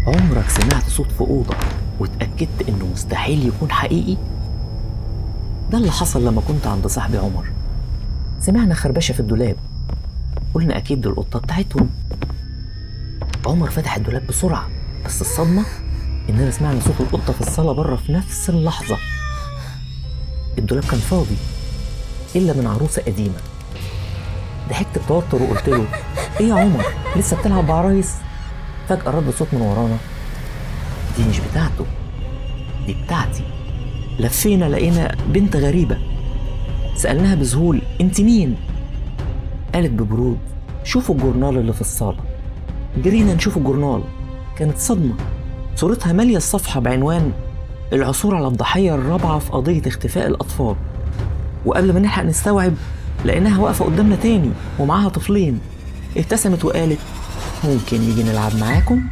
عمرك سمعت صوت في أوضة واتأكدت إنه مستحيل يكون حقيقي؟ ده اللي حصل لما كنت عند صاحبي عمر. سمعنا خربشة في الدولاب، قلنا أكيد دي القطة بتاعتهم. عمر فتح الدولاب بسرعة، بس الصدمة إننا سمعنا صوت القطة في الصالة بره في نفس اللحظة. الدولاب كان فاضي إلا من عروسة قديمة. ضحكت بتوتر وقلت له: إيه يا عمر، لسه بتلعب بعرايس؟ فجأة رد صوت من ورانا: دي مش بتاعته، دي بتاعتي. لفينا لقينا بنت غريبة. سألناها بذهول: انت مين؟ قالت ببرود: شوفوا الجورنال اللي في الصالة. جرينا نشوف الجورنال، كانت صدمة. صورتها مالية الصفحة بعنوان العثور على الضحية الرابعة في قضية اختفاء الأطفال. وقبل ما نلحق نستوعب لقيناها واقفة قدامنا تاني ومعاها طفلين. ابتسمت وقالت: ممكن نيجي نلعب معاكم؟